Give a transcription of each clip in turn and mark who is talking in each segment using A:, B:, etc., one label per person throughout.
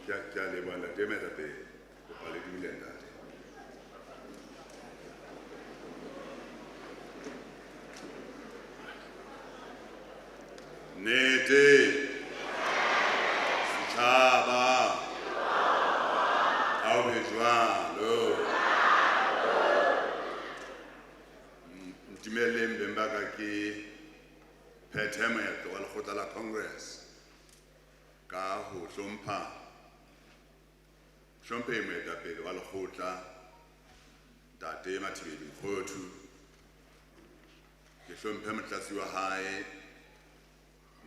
A: Ke a leboha ntate moetapele. Kopa le dule ntate. Nnete. Setjhaba. Ha o be jwalo. Ntumelleng beng ba ka ke phethe moetlo wa lekgotla la Congress ka ho hlompha hlomphehi moetapele wa lekgotla Ntate Mathibeli Mokhothu. Ke hlomphe motlatsi wa hae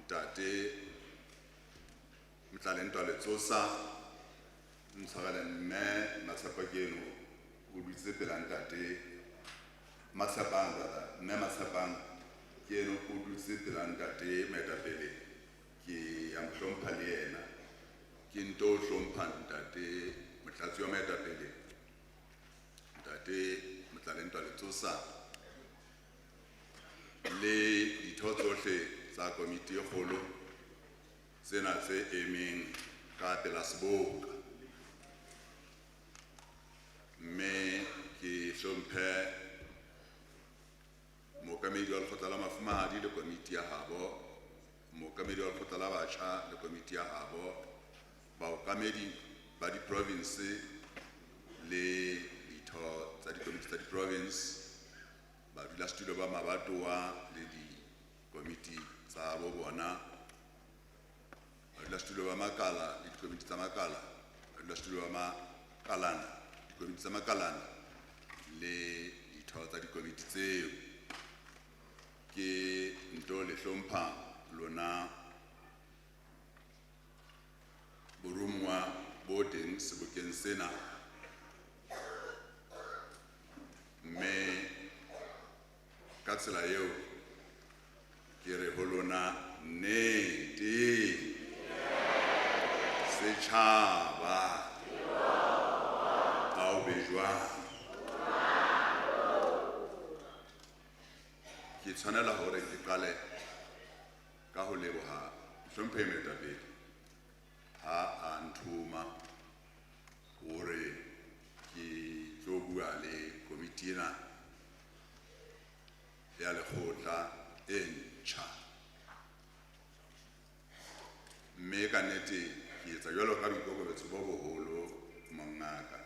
A: Ntate Motlalentwa Letsosa, ntshwarele mme Matshepo ke eno o dutse pela Ntate Matshepang, brother, mme Matshepang ke eno o dutse pela Ntate moetapele, ke ya mo hlompha le yena. Ke nto hlompha Ntate motlatsi wa moetapele Ntate Motlalentwa Letsosa le ditho tsohle tsa komiti e kgolo tsena tse emeng ka pela seboka. Mme ke hlomphe mookamedi wa lekgotla la mafumahadi le komiti ya habo, mookamedi wa lekgotla la batjha le komiti ya habo, baokamedi ba di-province le ditho tsa dikomiti tsa di-province, badulasetulo ba mabatowa le dikomiti tsa bo bona, badulasetulo ba makala le dikomiti tsa makala, badulasetulo ba makalana, dikomiti tsa makalana le ditho tsa dikomiti tseo. Ke nto le hlompha lona borumuwa bo teng sebokeng sena, mme ka tsela eo ke re ho lona nnete setjhaba ha o be jwang. Ke tshwanela hore ke qale ka ho leboha hlomphehi moetapele ha a nthoma hore ke tlo bua le komiti ena ya lekgotla e ntjha. Mme ka nnete ke etsa jwalo ka boikokobetso bo boholo mongaka.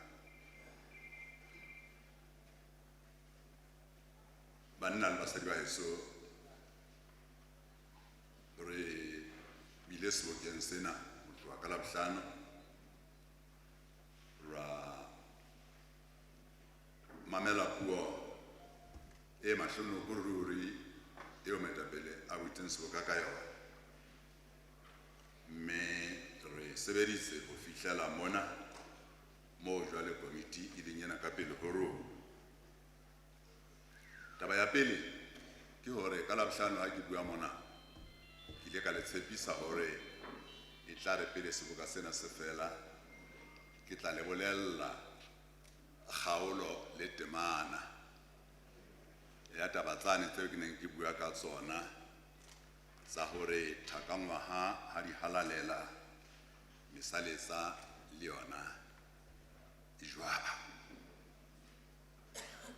A: Banna le basadi ba heso, re bile sebokeng sena ho tloha ka Labohlano, ra mamela puo e mahlonoko ruri eo moetapele a butseng seboka ka yona, mme re sebeditse ho fihlela mona moo jwale komiti e leng ena ka pele ho rona. Taba ya pele ke hore ka Labohlano ha ke bua mona ke ile ka le tshepisa hore e tla re pele seboka sena se fela ke tla le bolella kgaolo le temana ya taba tsane tseo ke neng ke bua ka tsona tsa hore thakangwaha ha di halalela mesaletsa le yona e jwaba.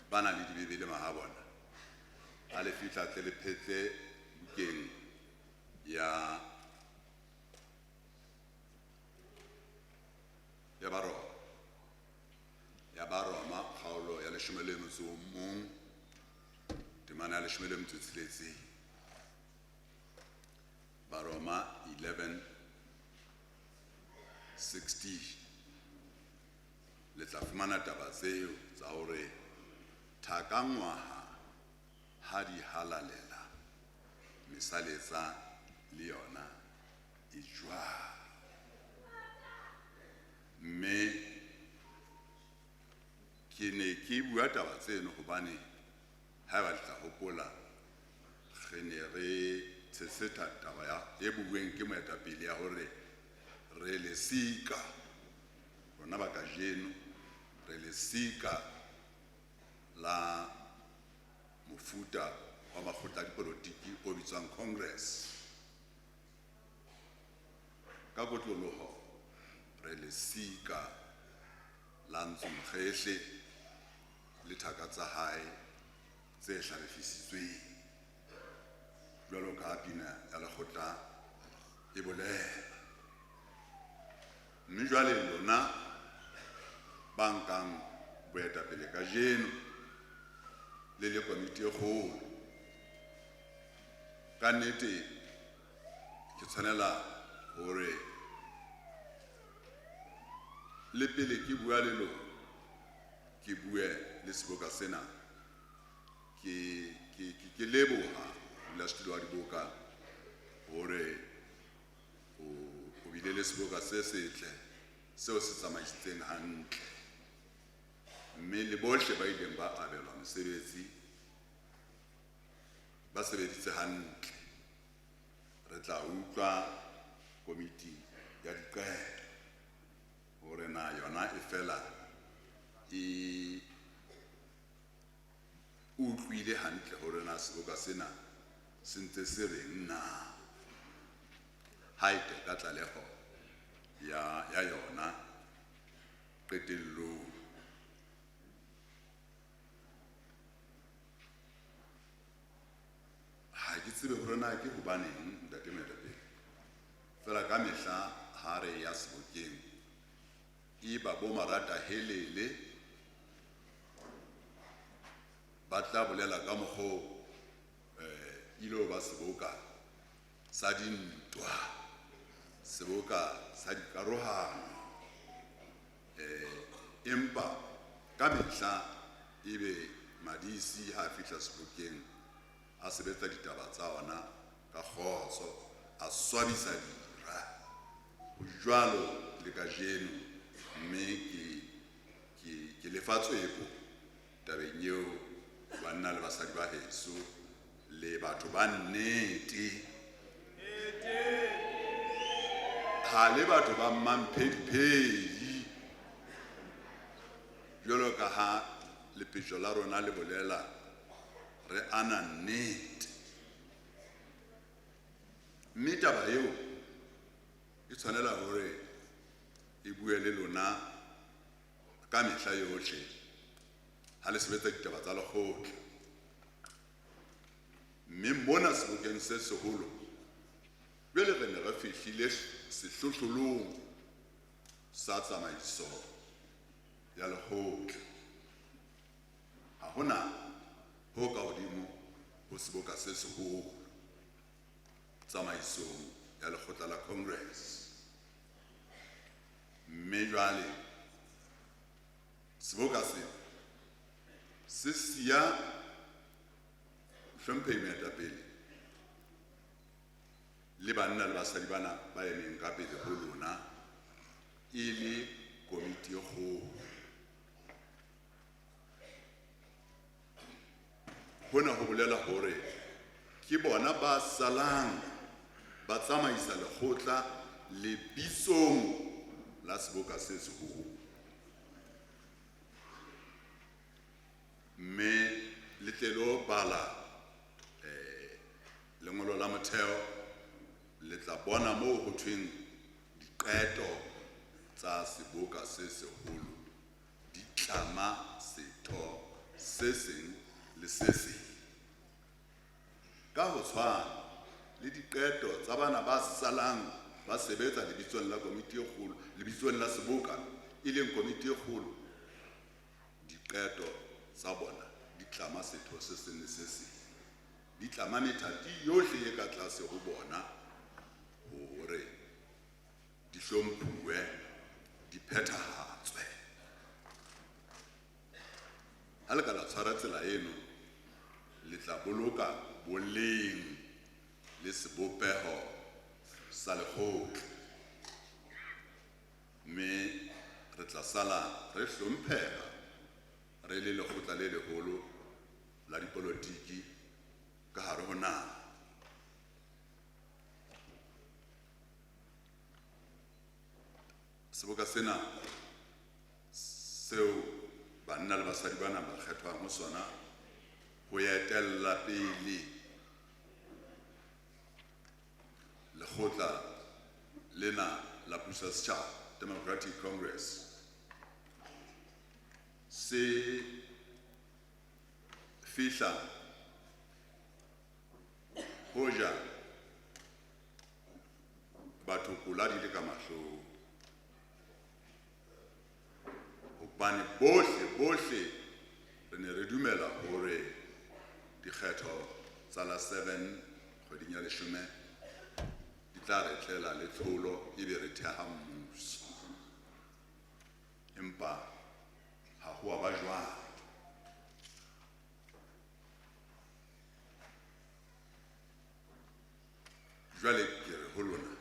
A: Ba na le dibebele mahabona, ha le fihla tle le phetle bukeng ya Baroma, ya Baroma kgaolo ya 11 temana ya 16. Baroma 11:16. Le tla fumana taba tseo tsa hore thakangwaha ha di halalela mesaletsa le yona e jwalo. Mme ke ne ke bua taba tseno hobane haeba le tla hopola re ne re tshesetha taba ya e bueng ke moetapele ya hore re lesika rona ba kajeno, re lesika la mofuta wa makgotla a dipolotiki o bitswang Congress. Ka kotloloho Re lesika la Ntsu Mokhehle le thaka tsa hae tse hlalefisitsweng. Jwalo ka pina ya lekgotla e bolela. Mme jwale lona ba nkang boetapele kajeno le le komiti e kgolo, ka nnete ke tshwanela hore le pele ke bua le lona, ke bue le seboka sena, ke leboha modulasetulo wa diboka hore o bile le seboka se setle seo se tsamaisitseng hantle, mme le bohle ba ileng ba abelwa mosebetsi ba sebeditse hantle. Re tla utlwa komiti ya diqeto hore na yona e fela e utlwile hantle hore na seboka sena se ntse se reng na, ha e teka tlaleho ya yona qetellong. Ha ke tsebe hore na ke hobaneng ntate moetapele, fela ka mehla ha re ya sebokeng e ba bo marata helele ba tla bolela ka mokgo ilo ba seboka sa dintwa, seboka sa dikarohano, empa ka mehla ebe madisi ha a fihla sebokeng a sebetsa ditaba tsa ona ka kgotso, a swabisa dira. Ho jwalo le kajeno, mme ke lefa tswepo tabeng eo banna le basadi ba heso le batho ba nnete. Ha le batho ba mamphediphedi, jwalo ka ha lepetjo la rona le bolela, re ana nnete. Mme taba eo e tshwanela hore e bue le lona ka mehla yohle ha le sebetsa ditaba tsa lekgotla. Mme mona sebokeng se seholo jwale re ne re fihlile sehlohlolong sa tsamaiso ya lekgotla. Ha hona ho ka hodimo ho seboka se seholo tsamaisong ya lekgotla la Congress. Mme jwale seboka se se siya hlomphehi moetapele le banna le basadi bana ba emeng ka pele ho lona e le komiti e kgolo. Hona ho bolela hore ke bona ba salang ba tsamaisa lekgotla lebitsong la seboka se seholo. Mme le tle lo bala lengolo la motheo, le tla bona moo ho thweng diqeto tsa seboka se seholo di tlama setho se seng le se seng. Ka ho tshwana le diqeto tsa bana ba salang ba sebetsa lebitsong la komiti e kgolo, lebitsong la seboka e leng komiti e kgolo, diqeto tsa bona di tlama setho se seng le se seng, di tlama methati yohle e ka tlase ho bona hore di hlomphuwe, di phethahatswe. Ha le ka la tshwara tsela eno, le tla boloka boleng le sebopeho sa lekgotla, mme re tla sala re hlompheha re le lekgotla le leholo la dipolotiki ka hare ho naha. Seboka sena seo banna le basadi bana ba kgethwang ho sona ho etella pele lekgotla lena la puso ya setjhaba, Democratic Congress se fihla hoja batho kola di le ka mahlong, hobane bohle bohle re ne re dumela hore dikgetho tsa la 7 kgweding ya leshome di tla re tlela le tlholo ebe re theha mmuso. Empa ha ho a ba jwalo. Jwale ke re ho lona,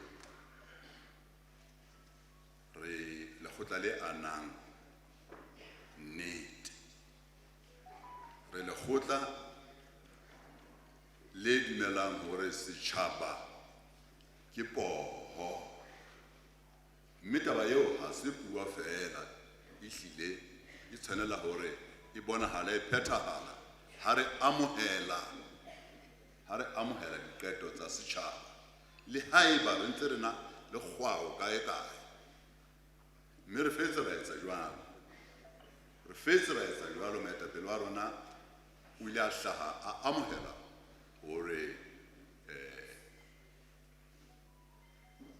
A: re lekgotla le anang nnete, re lekgotla le dumelang hore setjhaba ke poho, mme taba eo ha se puo feela, ehlile e tshwanela hore e bonahale e phethahala ha re amohela, ha re amohela diqeto tsa setjhaba, le haeba re ntse re na le kgwao kae kae. Mme re fetse ra etsa jwalo, re fetse ra etsa jwalo. Moetapele wa rona o ile a hlaha a amohela hore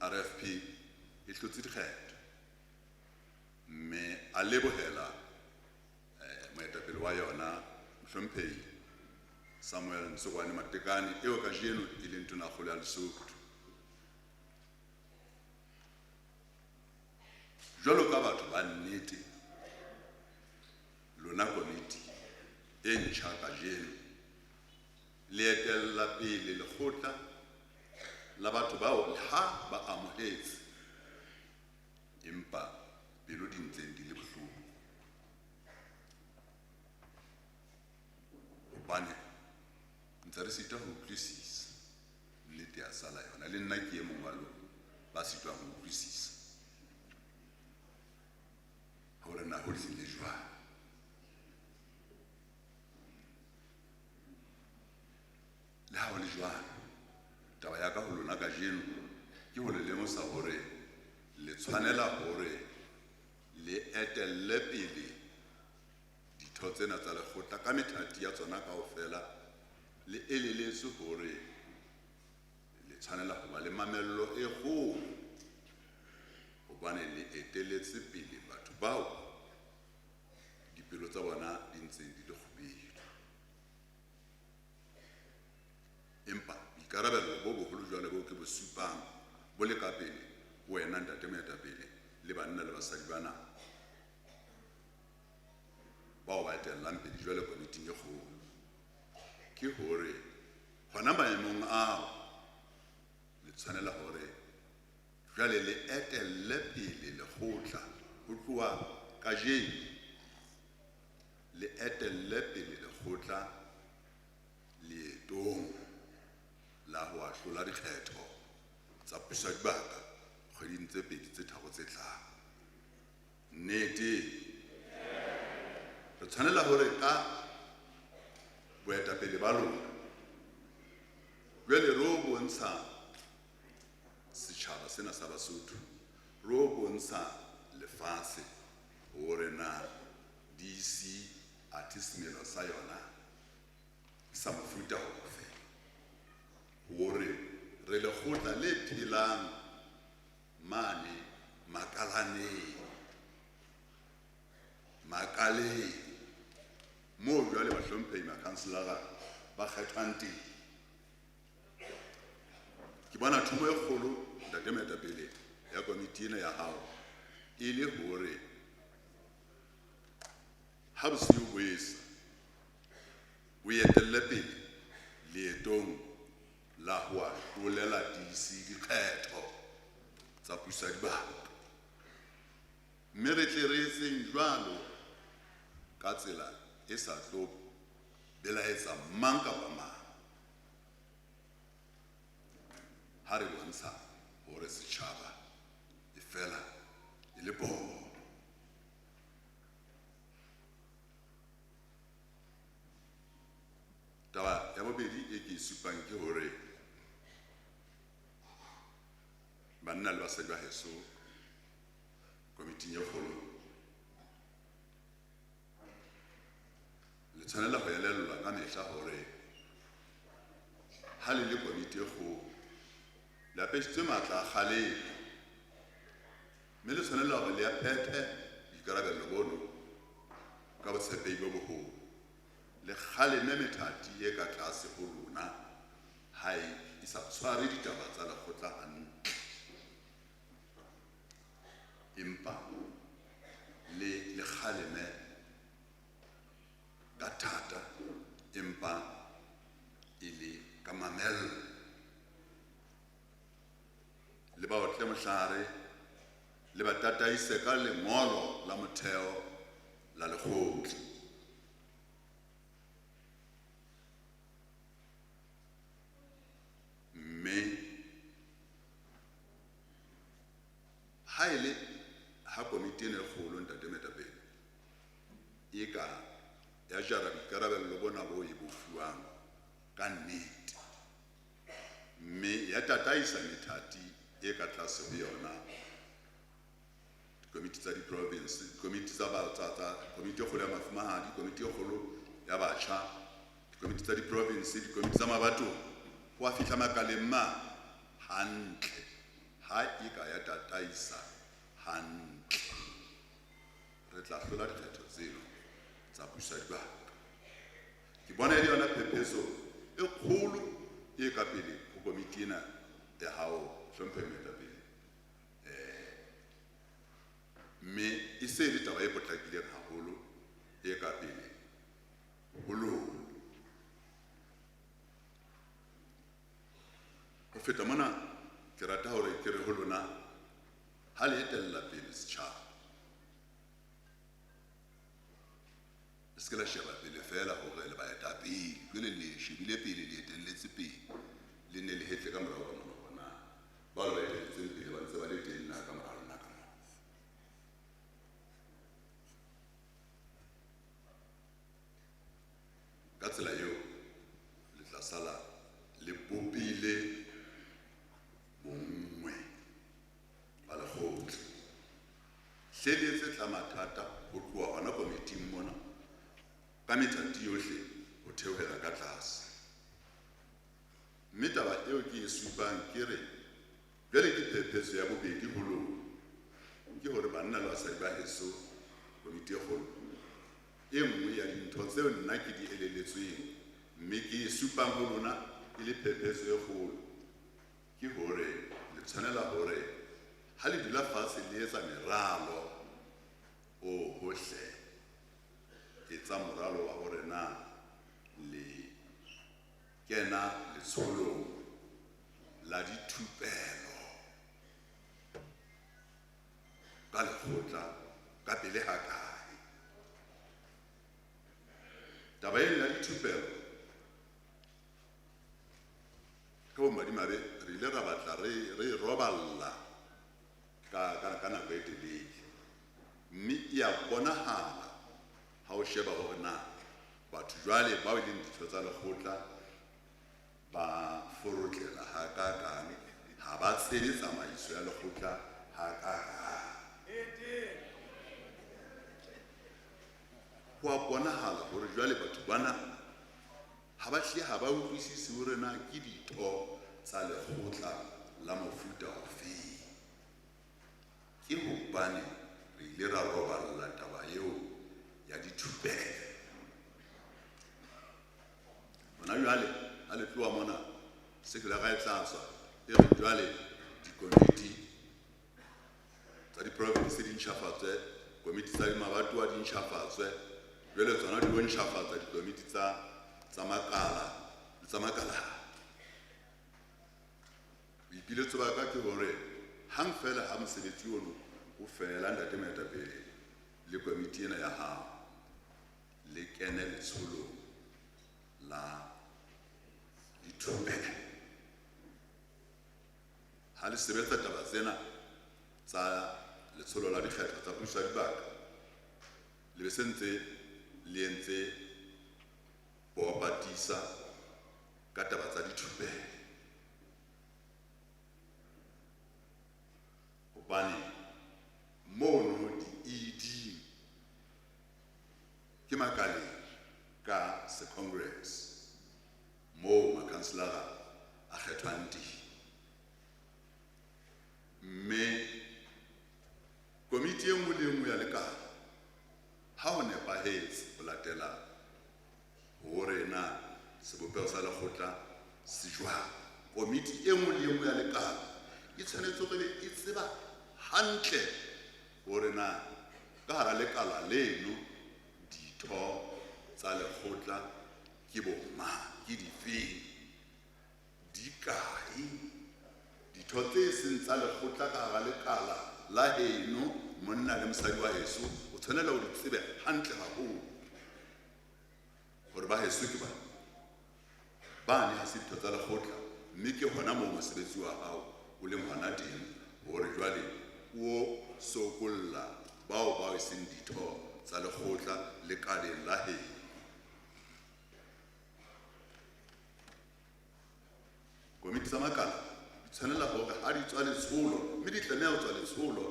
A: RFP e hlotse dikgetho, mme a lebohela moetapele wa yona mohlomphehi Samuel Ntsokoane Matekane, eo kajeno e leng tonakgolo ya Lesotho. Jwalo ka batho ba nnete, lona komiti e ntjha kajeno le etella pele lekgotla la batho bao le ha ba amohetse empa pelo di ntseng di le bohloko, hobane ntse re sitwa ho utlwisisa nnete ya sala yona. Le nna ke e mong wa lona ba sitwang ho utlwisisa hore na ho tlile jwang. Le ha ho le jwalo, taba ya ka ho lona kajeno ke ho le lemosa hore le tshwanela hore le etelle pele ditho tsena tsa lekgotla ka methati ya tsona kaofela, le eleletswe hore le tshwanela ho ba le mamello e kgolo, hobane le eteletse pele batho bao dipelo tsa bona di ntseng di le kgubedu. Empa boikarabelo bo boholo jwale bo ke bo supang bo le ka pele ho wena ntate moetapele le banna le basadi bana bao ba etellang pele jwale komiting e kgolo, ke hore hona maemong ao le tshwanela hore jwale le etelle pele lekgotla ho tloha kajeno, le etelle pele lekgotla leetong la ho ahlola dikgetho tsa puso ya dibaka kgweding tse pedi tse tharo tse tlang. Nnete re tshwanela hore ka boetapele ba lona jwale re o bontsha setjhaba sena sa Basotho, re o bontsha lefatshe hore na DC athe semelo sa yona sa mofuta ofe, hore re lekgotla le phelang mane makalaneng, makaleng moo jwale bahlomphehi makhanselara ba kgethwang teng. Ke bona thomo e kgolo ntate moetapele ya komiti ena ya hao e le hore ha bosiu bo esa o etelle pele leetong la ho ahlolela DC dikgetho tsa puso ya dibaka, mme re tle re etseng jwalo ka tsela e sa tlo belaetsa mang kapa mang ha re bontsha hore setjhaba e fela e le poho. Taba ya bobedi e ke e supang ke hore banna le basadi ba heso Komiting e kgolo le tshwanela ho elellwa ka mehla hore ha le le komiti e kgolo le apesitswe matla a kgalemo, mme le tshwanela hore le a phethe boikarabello bono ka botshepehi bo boholo. Le kgaleme methati e ka tlase ho lona ha e sa tshware ditaba tsa lekgotla hantle, empa le kgaleme ka thata, empa e le ka mamello. Le ba otle mohlare, le ba tataise ka lengolo la motheo la lekgotla. Mme ha e le ha komiti ena e kgolo, ntate moetapele, e ka ya jara boikarabello bona bo e bo fuwang ka nnete, mme ya tataisa methati e ka tlase ho yona, dikomiti tsa di-province, dikomiti tsa ba, tsa, tsa, komiti e kgolo ya mafumahadi, komiti e kgolo ya batjha, dikomiti tsa di-province, dikomiti tsa mabatowa, ho a fihla makaleng ma hantle. Ha e ka ya tataisa hantle, re tla hlola dikgetho tseno tsa puso ya dibaka. Ke bona e le yona phephetso e kgolo e ka pele ho komiti ena ya hao, hlomphehi moetapele. Mme e se e le taba e potlakileng haholo e ka pele ho lona. Ho feta mona, ke rata hore ke re ho lona, ha le etella pele setjhaba, le se ke la sheba pele feela hore le baetapele, jwale le shebile pele, le etelletse pele, le nne le hetle ka morao ka mona hore na bao le ba etelletseng pele ba ntse ba le teng na ka mora lona ka mona. Ka tsela eo le tla sala le bopile bonngwe ba lekgotla. Hle le etse tla mathata ho tloha hona komiting mona ka methati yohle ho theohela ka tlase. Mme taba eo ke e supang ke re jwale ke phephetso ya bobedi ho lona, ke hore banna le basadi ba heso komiti e kgolo, e nngwe ya dintho tseo nna ke di elelletsweng mme ke e supang ho lona e le phephetso e kgolo, ke hore le tshwanela hore ha le dula fatshe le etsa meralo o hohle, etsa moralo wa hore na le kena letsholong la dithupelo ka lekgotla ka pele ha kae. Taba ena ya dithupelo ka bomadimabe re ile ra batla re e roballa ka nako e telele, mme e a bonahala ha o sheba hore na batho jwale bao e leng ditho tsa lekgotla ba forotlela hakakang, ha ba tsebe tsamaiso ya lekgotla hakakang. Ho a bonahala hore jwale batho bana ha ba hlile ha ba utlwisise hore na ke ditho tsa lekgotla la mofuta ofeng. Ke hobane re ile ra roballa taba eo ya dithupelo. Hona jwale ha le tloha mona, sekela e tla tswa e re jwale dikomiti tsa diprovinse di ntjhafatswe, komiti tsa mabatowa di ntjhafatswe, jwale tsona di lo ntjhafatsa dikomiti tsa makala le tsa makala. Boipiletso ba ka ke hore hang feela ha mosebetsi ono o fela, ntate moetapele le komiti ena ya hao, le kene letsholong la dithupelo. Ha le sebetsa taba tsena tsa letsholo la dikgetho tsa puso ya dibaka, le be se ntse le entse bopatisa ka taba tsa dithupelo. Hobane mono makhanselara a kgethwang teng. Mme komiti e nngwe le e nngwe ya lekala ha ho nepahetse ho latela hore na sebopeho sa lekgotla se jwang, komiti e nngwe le e nngwe ya lekala e tshwanetse hore e tseba hantle hore na ka hara lekala leno ditho tsa lekgotla ke bo mang, ke difeng, di kae, ditho tse seng tsa lekgotla ka hara lekala la heno, monna le mosadi wa heso, o tshwanela ho di tsebe hantle haholo hore ba heso ke ba bane ha se ditho tsa lekgotla, mme ke hona moo mosebetsi wa hao o leng hona teng hore jwale o sokolla bao ba seng ditho tsa lekgotla lekaleng la heno. Komiti tsa makala di tshwanela hore ha di tswa letsholo, mme di tlameha ho tswa letsholo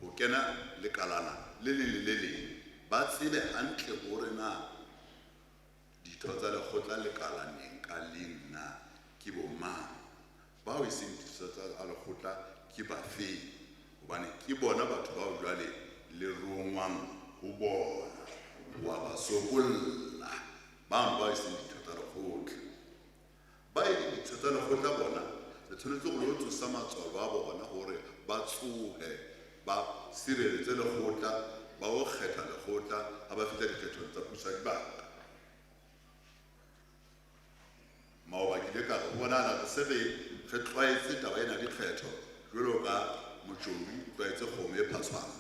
A: ho kena lekalana le leng le le leng, ba tsebe hantle hore na ditho tsa lekgotla lekalaneng ka leng na ke bo mang, bao e seng ditho tsa lekgotla ke bafeng, hobane ke bona batho bao jwale le rongwang ho bona wa ba sokolla bang bao e seng ditho tsa lekgotla. Ba e leng ditho tsa lekgotla bona le tshwanetse ho lo tsosa matswalo a bona hore ba tsohe ba sireletse lekgotla, ba o kgetha lekgotla ha ba fihla dikgethong tsa puso ya dibaka. Maoba ke ile ka re ho bonahala re se re tlwaetse taba ena ya dikgetho jwalo ka motjobi o tlwaetse kgomo e phatshwang.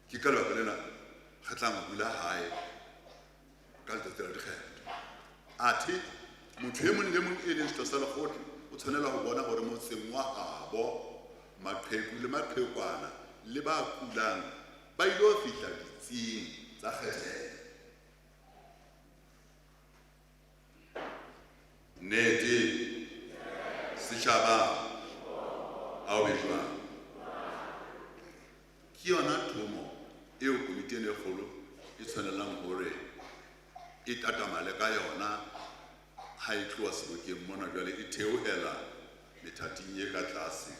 A: Ke ka lebaka lena re tlang ho dula hae ka letsatsi la dikgetho. Athe motho e mong le mong e leng setho sa lekgotla o tshwanela ho bona hore motseng wa habo maqheku le maqhekwana le ba kulang ba ilo fihla ditsing tsa kgethelo. Nnete setjhaba ha o be jwang? Ke yona thomo eo komiti ena e kgolo e tshwanelang hore e tatamale ka yona ha e tloha sebokeng mona jwale e theohela methating e ka tlase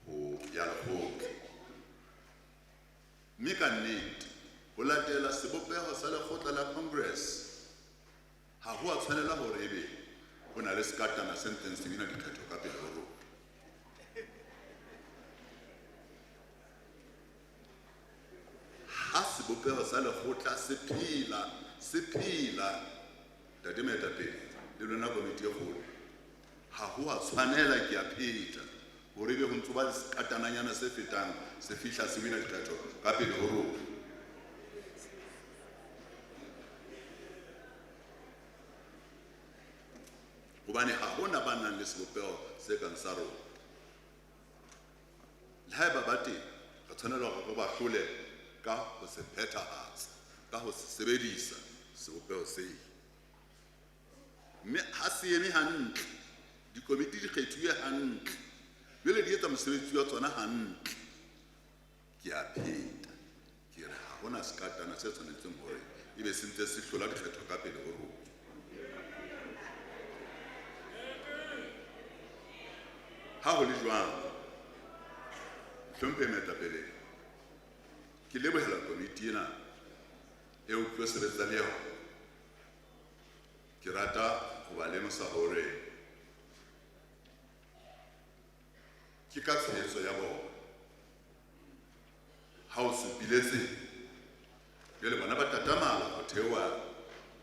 A: ho ya lekgotla. Mme ka nnete ho latela sebopeho sa lekgotla la Congress ha ho a tshwanela hore ebe ho na le sekatana se ntseng se wina dikgetho ka pele ho rona. Ha sebopeho sa lekgotla se phela, se phela, ntate moetapele le lona komiti e kgolo, ha ho a tshwanela, ke a pheta, hore ebe ho ntso ba le sekatananyana se fetang se fihla se wina dikgetho ka pele ho rona. Hobane ha hona ba nang le sebopeho se kang sa rona. Le haeba ba teng, re tshwanela hore re ba hlole ka ho se phethahatsa, ka ho se sebedisa sebopeho seo. Mme ha se eme hantle, dikomiti di kgethuwe hantle, jwale di etsa mosebetsi wa tsona hantle. Ke a pheta, ke re ha hona sekatana se tshwanetseng hore ebe se ntse se hlola dikgetho ka pele ho rona. Ha ho le jwalo, hlomphe moetapele, ke lebohela komiti ena eo ke tlo sebetsa le yona. Ke rata ho ba lemosa hore ke ka tshehetso ya bona ha o supile tsela, jwale bona ba tatamala ho theoha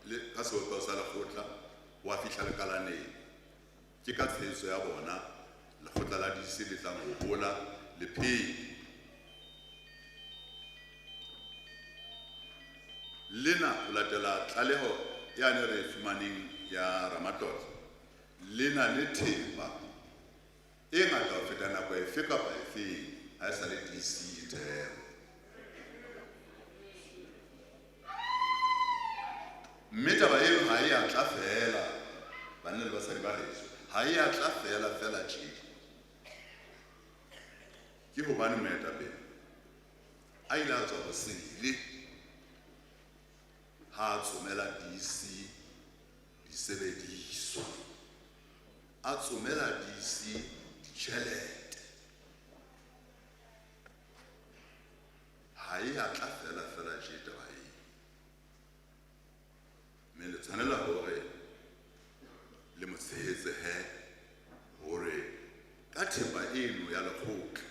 A: le ka sebopeho sa lekgotla ho wa fihla lekalaneng. Ke ka tshehetso ya bona lekgotla la DC le tlang ho hola le phele. Lena ho latela tlaleho yane re e fumaneng ya Ramatlotlo, le na le thepa e ngata ho feta nako efe kapa efeng ha e sa le DC e thehwa. Mme taba eno ha e a tla fela, banna le basadi ba heso, ha e a tla fela fela tje. Ke hobane moetapele a ile a tswa hosele Ha a tsomela DC disebediswa, a tsomela DC ditjhelete, ha e a tla fela fela tje taba eo. Mme le tshwanela hore le mo tshehetse he hore ka thepa eno ya lekgotla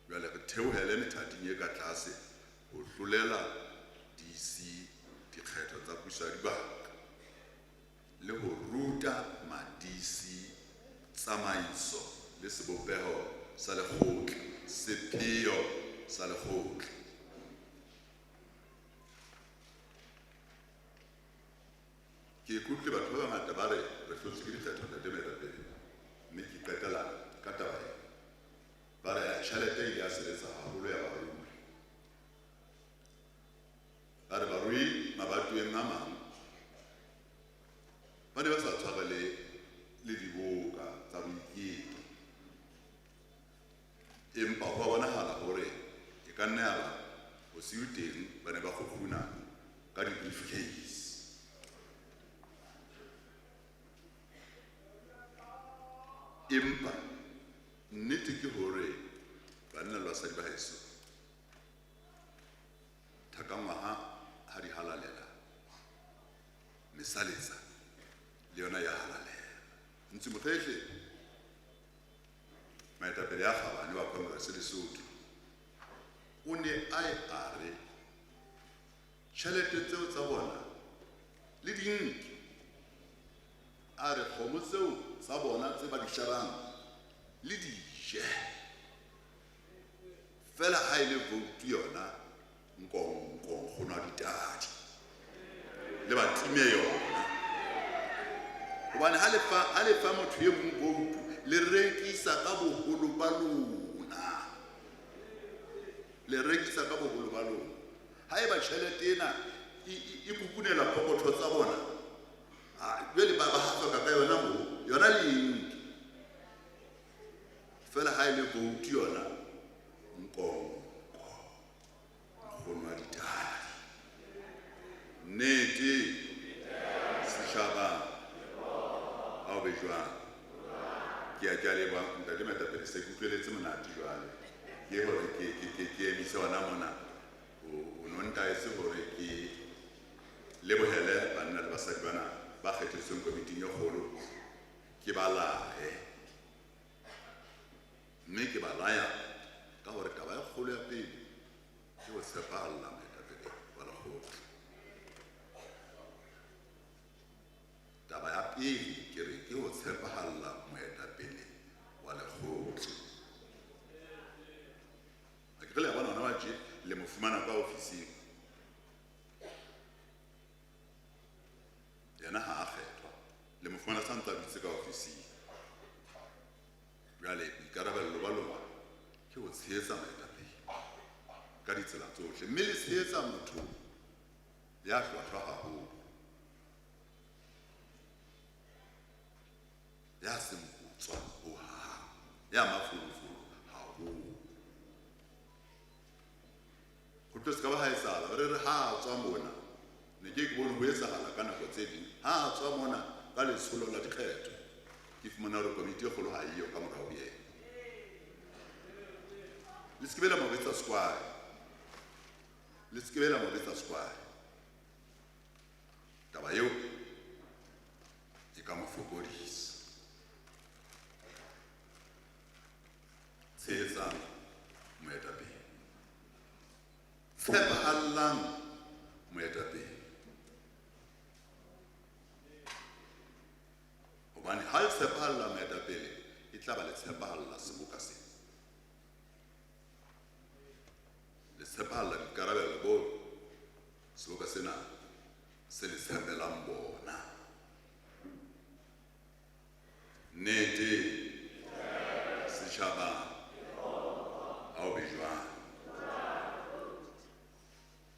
A: jwale re theohele methating e ka tlase ho hlolela DC dikgetho tsa puso ya dibaka le ho ruta ma-DC tsamaiso le sebopeho sa lekgotla, sepheo sa lekgotla. Ke ikutlwe batho ba bangata ba re re hlotswe ke dikgetho ntate moetapele, mme ke qetela ka taba ena. Ba re tjhelete e ile ya sebetsa haholo ya barui. Ba re barui mabatoweng a mang ba ne ba sa tshware le diboka tsa boiketlo, empa ho a bonahala hore e ka nna ya ba bosiu teng ba ne ba kgukguna ka di-briefcase. Empa nnete ke hore banna le basadi ba heso, thakangwaha ha di halalela, mesaletsa le yona ya halalela. Ntsi Mokhehle, moetapele ya kgabane wa Congress Lesotho, o ne a e a re tjhelete tseo tsa bona le di nke, a re kgomo tseo tsa bona tse ba di hlabang le di je, fela ha e le vote yona nkonko nkgono wa ditadi le ba time yona. Hobane ha le fa motho e mong vote, le rekisa ka boholo ba lona, le rekisa ka boholo ba lona. Haeba tjhelete ena e kukunela pokotho tsa bona, jwale ba hafoka ka yona moo, yona le e nke. Fela ha e le vote yona nkonko nkgono wa ditadi. Nnete setjhaba ha o be jwang. Ke a leboha ntate moetapele, se ke utlweletse monate jwale. Ke hore ke emise hona mona. O no ntaetse hore ke lebohele banna le basadi bana ba kgethetsweng komiting e kgolo, ke ba laye. Mme ke ba laya ka hore taba e kgolo ya pele ke ho tshepahalla moetapele wa lekgotla. Taba ya pele ke re ke ho tshepahalla moetapele wa lekgotla. Ha ke re le a bona hona wa tje, le mo fumana kwa ofising. Yena ha a kgethwa, le mo fumana sa ntse a dutse ka ofising. Jwale boikarabello ba lona ke ho tshehetsa moetapele ka ditsela tsohle, mme le tshehetsa motho ya hlwahlwa haholo, ya seng botswa hohang, ya mafolofolo haholo. Ho tlo se ka ba ha etsahala, re re ha a tswa mona, ne ke bone ho etsahala ka nako tse ding, ha a tswa mona ka letsholo la dikgetho, ke fumana hore komiti e kgolo ha eyo ka morao ho yena. Le se ke be la mo betsa square, le se ke be la mo betsa square. Taba eo e ka mo fokodisa. Tshehetsang moetapele, tshepahallang moetapele, hobane ha le tshepahalla moetapele e tla ba le tshepahalla seboka sena, le tshepahalla boikarabelo bo seboka sena se le tshepelang bona. Nnete setjhaba.